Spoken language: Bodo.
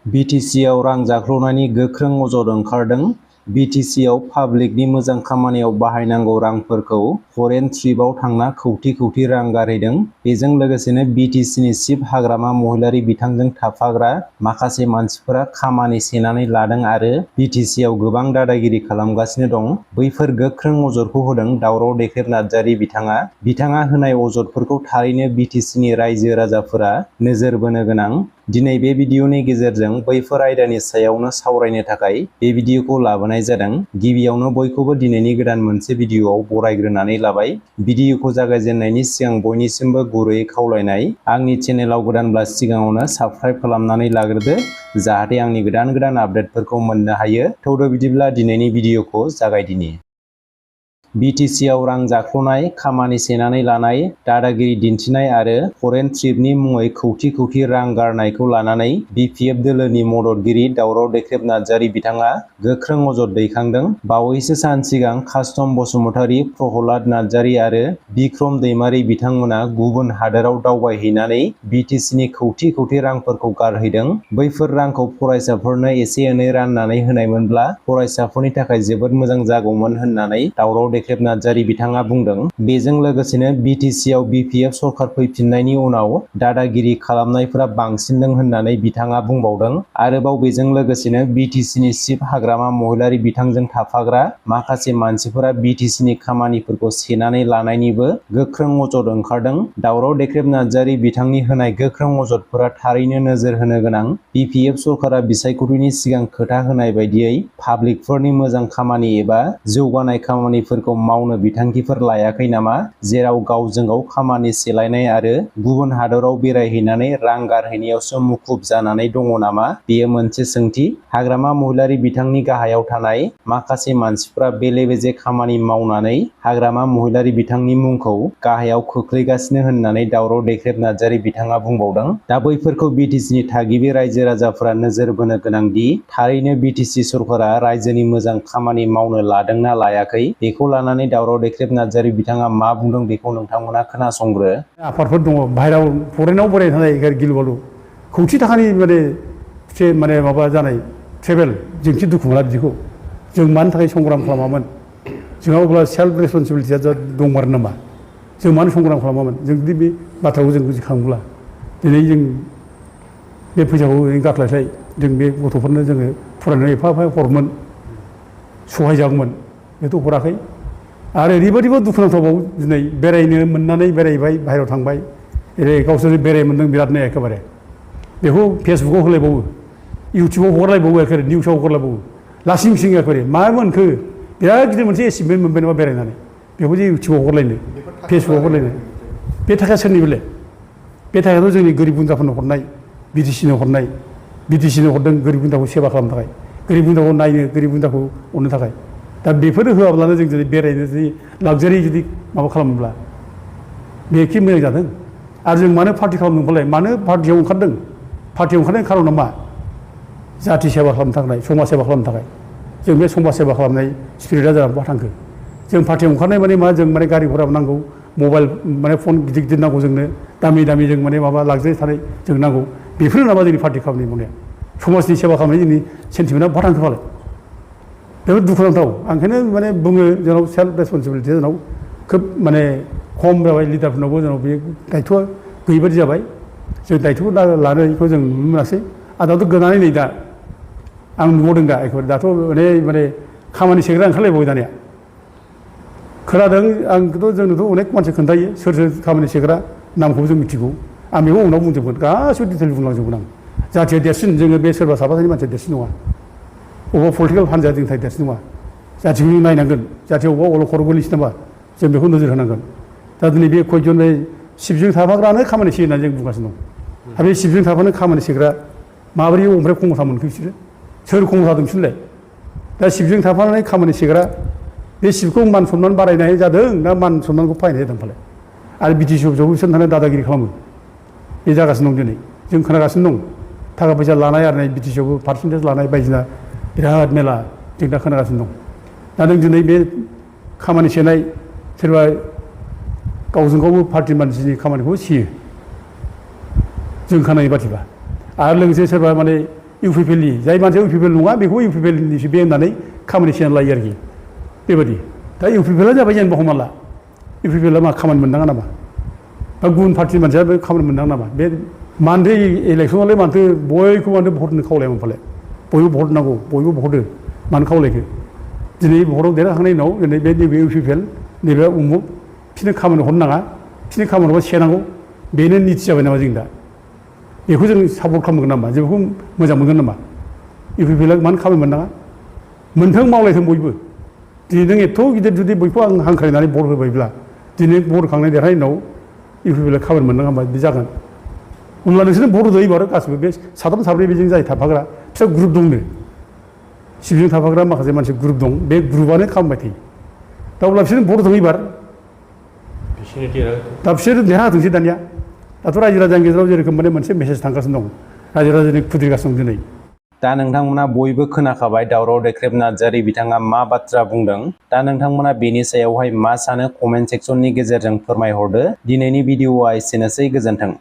बिटिसिआव रां जाख्ल'नायनि गोख्रों अजद ओंखारदों। बिटिसिआव पाब्लिकनि मोजां खामानियाव बाहायनांगौ रांफोरखौ फरेन ट्रिपआव थांना खौटि खौटि रां गारहैदों। बेजों लोगोसेनो बिटिसिनि चिफ हाग्रामा महिलारि बिथांजों थाफाग्रा माखासे मानसिफोरा खामानि सेनानै लादों आरो बिटिसिआव गोबां दादागिरि खालामगासिनो दं। बैफोर गोख्रों अजदखौ होदों दावराव देख्रेब नार्जारि बिथाङा होनाय अजदफोरखौ थारैनो बिटिसिनि रायजो राजाफोरा नोजोर बोनो गोनां। दिनै बे भिडिअनि गेजेरजों बैफोर आयदानि सायावनो सावरायनो थाखाय बे भिडिअखौ लाबोनाय जादों। गिबियावनो बयखौबो दिनैनि गोदान मोनसे भिडिअआव बरायग्रोनानै लाबाय। भिडिअखौ जागायजेननायनि सिगां बयनिसिमबो गुरैयै खावलायनाय, आंनि चेनेलाव गोदानब्ला सिगाङावनो साबस्क्राइब खालामनानै लाग्रोदो, जाहाथे आंनि गोदान आपडेटफोरखौ मोननो हायो। थौदो बिदिब्ला दिनैनि भिडिअखौ जागायदिनि। बिटिसिआव रां जाख्ल'नाय, खामानि सेनानै लानाय, दादागिरि दिन्थिनाय आरो फरेन ट्रिपनि मुङै खौटि खौटि रां गारनायखौ लानानै बिपिएफ दोलोनि मददगिरि दावराव देख्रेब नार्जारि बिथाङा गोख्रों अजद दैखांदों। बावैसो सान सिगां कास्टम बसुमतारी, प्रहलाद नार्जारि आरो बिक्रम दैमारि बिथांमोना गुबुन हादोराव दावबायहैनानै बिटिसिनि खौटि खौटि रांफोरखौ गारहैदों। बैफोर रांखौ फरायसाफोरनो एसे एनै राननानै होनायमोनब्ला फरायसाफोरनि थाखाय जोबोद मोजां जागौमोन होननानै दावराव देख्रेब नार्जारि बिथाङा बुंदों। बेजों लोगोसेनो बिटिसिआव बिपिएफ सरकार फैफिननायनि उनाव दादागिरि खालामनायफोरा बांसिनदों होननानै बिथाङा बुंबावदों। आरोबाव बेजों लोगोसेनो बिटिसिनि चिफ हाग्रामा महिलारि बिथांजों थाफाग्रा माखासे मानसिफोरा बिटिसिनि खामानिफोरखौ सेनानै लानायनिबो गोख्रों अजद ओंखारदों। दावराव देख्रेब नार्जारि बिथांनि होनाय गोख्रों अजदफोरा थारैनो नोजोर होनो गोनां। बिपिएफ सरकारा बिसायख'थिनि सिगां खोथा होनाय बायदियै पाब्लिकफोरनि मोजां खामानि एबा जौगानाय खामानिफोरखौ मावनो बिथांखिफोर लायाखै नामा? जेराव गावजों गाव खामानि सेलायनाय आरो गुबुन हादराव बेरायहैनानै रां गारहैनायावसो मुखुब जानानै दङ नामा? बेयो मोनसे सोंथि। हाग्रामा महिलारि बिथांनि गाहायाव थानाय माखासे मानसिफ्रा बेले बेजे खामानि मावनानै हाग्रामा महिलारि बिथांनि मुंखौ गाहायाव खोख्लैगासिनो होननानै दावराव देख्रेब नार्जारि बिथाङा बुंबावदों। दा बैफोरखौ बिटिसिनि थागिबि रायजो राजाफोरा नोजोर बोनो गोनांदि थारैनो बिटिसि सरकारा रायजोनि मोजां खामानि मावनो लादोंना लायाखै, बेखौ लानानै दावराव देख्रेब नार्जारि बिथाङा मा बुंदों बेखौ नोंथांमोना खोनासंग्रो। आफादफोर दङ बाहेरायाव फरेनाव बेरायनो थानाय गिलु-बालु खौथि थाखानि माने माबा जानाय ट्रेभेल जोंथि दुखु मोना बिदिखौ। जों मानि थाखाय संग्राम खालामामोन? जोंहा अब्ला सेल्फ रेसपन्सिबिलिटिया दंमारो नामा? जों मानो संग्राम खालामामोन? जों जुदि बे बाथ्राखौ जों बुजिखांब्ला दिनै जों बे फैसाखौ ओरैनो गारस्लायस्लाय जों बे गथ'फोरनो जोङो फरायनायाव एफा एफा हरमोन, सहाय जागौमोन। बेथ' हराखै। आरो ओरैबायदिबो दुखुनांथावबाव, दिनै बेरायनो मोननानै बेरायबाय, बाहेरायाव थांबाय, जेरै गावसोर बेराय मोन्दों बिरादनो एखेबारे। बेखौ फेसबुकाव होलायबावो, इउटुबाव हगारलायबावो, एखेबारे निउसाव हगारलायबावो, लासिं सिं एखेबारे मा मोनखो? बिराद गिदिर मोनसे एचिभमेन्ट मोनबाय नामा बेरायनानै? बेखौ जे इउटुबाव हगारलायनो, फेसबुकाव हगारलायनो, बे थाखाया सोरनि बेलाय? बे थाखायाथ' जोंनि गोरिब गुन्द्राफोरनो हरनाय, बिटिसिनो हरनाय, बिटिसिनो हरदों गोरिब गुन्द्राखौ सेबा खालामनो थाखाय, गोरिब गुन्द्राखौ नायनो, गोरिब गुन्द्राखौ अननो थाखाय। दा बेफोर होआब्लानो जों जुदि बेरायनो जुदि लाक्जारि जुदि माबा खालामोब्ला बे एखे मोजां जादों। आरो जों मानो पार्टि खालामदोंफालाय? मानो पार्टियाव ओंखारदों? पार्टियाव ओंखारनायनि खार'ना मा? जाथि सेबा खालामनो थाखाय, समाज सेबा खालामनो थाखाय। जों बे समाज सेबा खालामनाय स्पिरिटआ जानानै बहा थांखो? जों पार्टियाव ओंखारनाय माने मा? जों माने गारि घरा नांगौ, मबाइल माने फन गिदिर गिदिर नांगौ जोंनो, दामि दामि जों माने माबा लाक्जारि थानाय जों नांगौ। बेफोरनो नामा जोंनि पार्टि खालामनाय मावनाया? समाजनि सेबा खालामनाय जोंनि सेन्टिमेन्टआ बहा थांखो फालाय? बेफोर दुखुनांथाव। आं ओंखायनो माने बुङो, जोंनाव सेल्फ रेसपन्सिबिलिटिया जोंनाव खोब माने खम जाबाय। लिडारफोरनावबो जोंनाव बे दायथ'आ गैयिबादि जाबाय। जों दायथ'खौ लानायखौ जों नुनो मोनासै। आरो दाथ' गोनानै नै दा आं नुबावदों दा एखेबारे दाथ' माने खामानि सेग्रा ओंखारलायबावबाय दानिया। खोनादों आंथ' जोंनोथ' अनेक मानसि खोन्थायो सोर सोर खामानि सेग्रा, नामखौबो जों मिथिगौ। आं बेखौ उनाव बुंजोबगोन, गासिबो डिटेल बुंलांजोबगोन आं। जाथिया देरसिन, जोङो बे सोरबा साफा सानै मानसिया देरसिन नङा। अबावबा पलिटिकेल हान्जाया जोंनि थाखाय देरसिन नङा। जाथिखौ जों नायनांगोन। जाथिया अबावबा अलखदाव गोलैसै नामा जों बेखौ नोजोर होनांगोन। दा दिनै बे कयजन शिबजों थाफाग्रानो खामानि सेयो होननानै जों बुंगासिनो दं। आरो बे शिबजों थाफानो खामानि सेग्रा माबोरै ओमफ्राय खमथा मोनखो बिसोरो? सोर खमथा जादों बिसोरलाय? दा शिबजों थाफानानै खामानि सेग्रा, बे शिबखौ मान सनमान बारायनाय जादों ना मान सनमानखौ फायनाय जादों फालाय? आरो बिटिसि अफिसाव बिसोर थानानै दादागिरि खालामो। बे जागासिनो दं दिनै। जों खोनागासिनो दं। थाखा फैसा लानाय आरनाय बिटिसिआवबो पार्सेन्टेज लानाय बायदिसिना बिराद मेला जों दा खोनागासिनो दं। दा नों दिनै बे खामानि सेनाय, सोरबा गावजों गावबो पार्टि मानसिनि खामानिखौ सेयो जों खोनानाय बादिबा। आरो लोगोसे सोरबा माने इउपिपिएलनि जाय मानसिया इउपिपिएल नङा बेखौ इउपिपिएलनिसो बे होननानै खामानि थिनानै लायो आरोखि बेबायदि दा इउपिपिएलआ जाबाय जेनेबा हमना ला इउपिपिएलआ मा खामानि मोननाङा नामा बा गुबुन पार्टिनि मानसिया बे खामानि मोननाङा नामा बे मानोथो इलेक्सनावलाय मानोथो बयखौ मानोथो भट होनो खावलायामोन फालाय बयबो भट नांगौ बयबो भट हो मानो खावलायखो दिनै भटआव देरहाखांनायनि उनाव दिनै बे नैबे इउपिपिएल नैबे उमुक बिसोरनो खामानि हरनो नाङा बिसोरनि खामानि हरबा सेनांगौ बेनो निथि जाबाय नामा जों दा बेखौ जों सापर्ट खालामगोन नामा जों बेखौ मोजां मोनगोन नामा इउपिपिएलआ मानो खामानि मोननाङा मोनथों मावलायथों बयबो दिनै नों एथ' गिदिर जुदि बयखौ आं हांख्रायनानै भट होबायब्ला दिनै भट होखांनाय देरहानायनि उनाव इउपिपिएलआ खामानि मोननाङा होनबा बिदि जागोन अब्ला नोंसोरनो भट होदो एबार गासिबो बे साथाम साब्रै बेजों जाय थाफाग्रा फिसा ग्रुप दंनो सिबिजों थाफाग्रा माखासे मानसि ग्रुप दं बे ग्रुपआनो खालामबाय थायो दा अब्ला बिसोरनो भट होदों एबार दा बिसोर देरहाथोंसै दानिया दाथ' रायजो राजानि गेजेराव जेरोखोम माने मोनसे मेसेज थांगासिनो दं रायजो राजानि खुद्रिगासिनो दं दिनै दा नोंथांमोना बयबो खोनाखाबाय दावराव देख्रेब नार्जारी बिथाङा मा बाथ्रा बुंदों दा नोंथांमोना बेनि सायावहाय मा सानो कमेन्ट सेक्सननि गेजेरजों फोरमायहरदो दिनैनि भिडिअआ एसेनोसै गोजोन्थों।